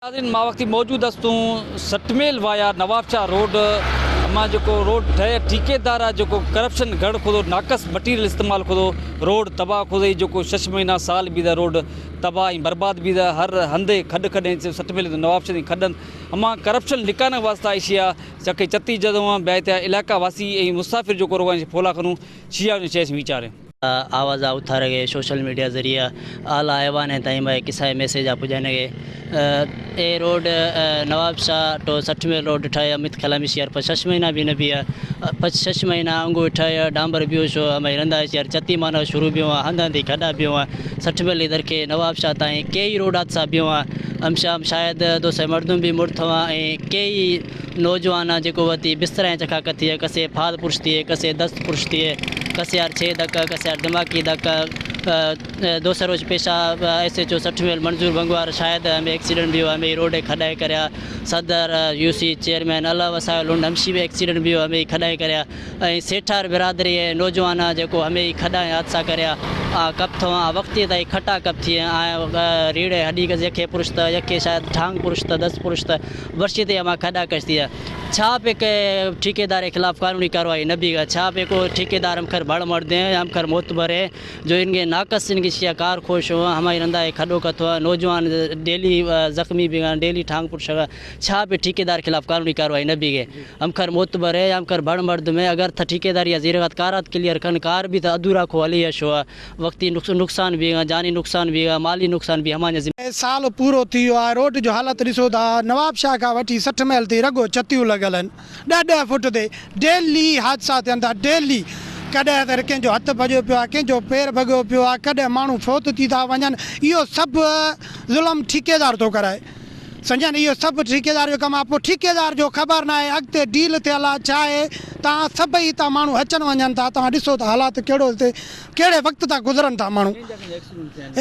ناظرين مان وقتي موجود هستون 60 ميل وايا نوابشاهه روڊ مان جيڪو روڊ ٺهي ٺيڪيدار آ جيڪو ڪرپشن گڙ خودو ناقص مٽيريل استعمال خودو روڊ تباهه خودي جيڪو شش مهينا سال بي روڊ تباهه ۽ برباد بي هر هنڌ کڏ کڏ 60 ميل نوابشاهه جي کڏن مان ڪرپشن لڪائڻ واسطه اشيا چکي چتي جدو بيا علائقا واسي ۽ مسافر جيڪو روڊ ڦولا خنو شيا چيس ويچاري. آوازا اٿاري گئي سوشل ميڊيا ذريعا اعليٰ ايوان تائين به قصائي ميسيجا پڄائين گئي اي road Nawabshah to 60 mile road ٺهي امت خلامي شهر پر شش مهينا به نه بيا پچ شش مهينا انگو ٺهي ڊامبر بيو شو امي رندا شهر چتي مانا شروع بيو هنڌ هنڌ کڏا بيو 60 ميل ادھر کي نواب شاهه تائين ڪيئي روڊ حادثا بيو امشام شايد دوسي مردم به مڙ ٿوا ۽ ڪيئي نوجوان جيڪو وتي بستر ۽ چکا ڪٿي ڪسي ڦال پرش ٿئي ڪسي دست پرش ٿئي ڪسي يار ڇي ڌڪ ڪسي يار دماغي ڌڪ دوسر روز پيشا ايس ايچ او 60 ميل منظور بنگوار شايد همي ايڪسيڊنٽ بيو همي روڊ کڏائي ڪريا صدر يو سي چيئرمين الله وسايو لنڊ همشي به ايڪسيڊنٽ بيو همي کڏائي ڪريا ۽ سيٺار برادري ۽ نوجوان جيڪو همي کڏائي حادثا ڪريا آ ڪپ ٿو آ وقتي تائين کٽا ڪپ ٿي آ ريڙهه هڏي يکي پرش ته يکي شايد ٺانگ پرش ته دست پرش ته ورشي تي امان کڏا ڪشتي ڇا پي ڪي ٺيڪيدار خلاف قانوني ڪارروائي نه بي ڇا پي ڪو ٺيڪيدار هم خر ڀڙ مرد ہیں هم خر معتبر ہیں جو ان کے ناقص ان کی شيا ڪار خوش ہو ہماری رندا ہے کھڈو کتو نوجوان ڈیلی زخمی بھی ڈیلی ٹھانگ پرش ڇا پي ٺيڪيدار خلاف قانوني ڪارروائي نه بي گئي هم خر معتبر ہے هم خر ڀڙ مرد میں اگر تھ ٺيڪيدار يا زيرغات ڪارات کليئر کن ڪار بھی تھ ادھورا کو هلي شو وقتي نقصان به جاني نقصان به مالي نقصان به همان جي. سال پورو ٿي ويو آهي روڊ جو حالت ڏسو ٿا نوابشاهه کان وٺي 60 ميل تائين رڳو چتيون لڳل آهن 10 10 فوٽ تي ڊيلي حادثا ٿين ٿا ڊيلي ڪڏهن ته ڪنهن جو هٿ ڀڄيو پيو آهي ڪنهن جو پير ڀڳو پيو آهي ڪڏهن ماڻهو فوت ٿي ٿا وڃن اهو سڀ ظلم ٺيڪيدار ٿو ڪرائي سمجهيا نه اهو سڀ ٺيڪيدار جو ڪم آهي پوء ٺيڪيدار جو خبر ناهي اڳتي ڊيل ٿيل آهي ڇا آهي توهان سڀئي هتان ماڻهو اچن وڃن ٿا توهان ڏسو ته حالات ڪهڙو هتي ڪهڙي وقت تان گذرن ٿا ماڻهو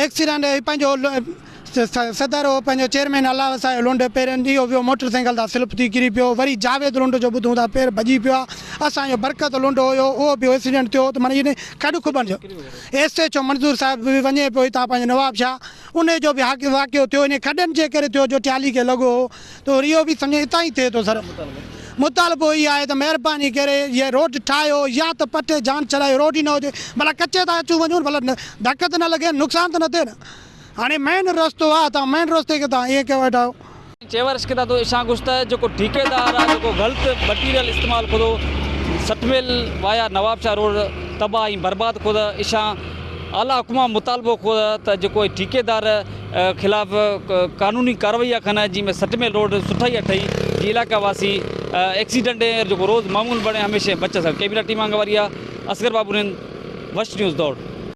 ايڪسيڊنٽ هي پنهنجو صدر هو پنهنجو چيئرمين الله وسايو لنڊ پهرين اهو ويو موٽر سائيڪل تان سلپ ٿي ڪري پيو وري جاويد لنڊ جو ٻڌون ٿا پير ڀڄي پيو آهي اسان جو برڪت لنڊ هيو اهو به ايڪسيڊنٽ ٿيو ته معنيٰ کڏ کٻن جو ايس ايڇ او منظور صاحب به وڃي پيو هتان پنهنجو نواب شاهه انهيء جو به واقعو ٿيو، انهيء کڏن جي ڪري ٿيو جو ٽيالي کي لڳو هو ته اهو به سمجهه اتان ئي ٿئي ٿو سر. مطالبو اهو آهي ته مهرباني ڪري هيء روڊ ٺاهيو يا ته پٽي جان ڇڏايو روڊ ئي نه هجي ڀلا ڪچي تان اچون وڃون ڀلا ڌڪ ته نه لڳي نقصان ته نه ٿئي نه هاڻي مين رستو آهي تان مين رستي کي تان ائين ڪيو ويٺا آهيو. چيورش ڪندا تو اشان گشت جيڪو ٺيڪيدار آ جيڪو غلط مٽيريل استعمال ڪندو 60 ميل وايا نوابشاهه روڊ تباهه ۽ برباد ڪندو اشان اعليٰ حڪمان مطالبو ڪندو ته جيڪو ٺيڪيدار خلاف قانوني ڪارروائي کن جنهن ۾ 60 ميل روڊ سٺائي ٺهي جي علائقا واسي ايڪسيڊنٽ جيڪو روز معمول بڻي هميشه بچ سگهن ڪيميرا ٽيم آنگواريا اصغر بابو رند وش نيوز دوڙ.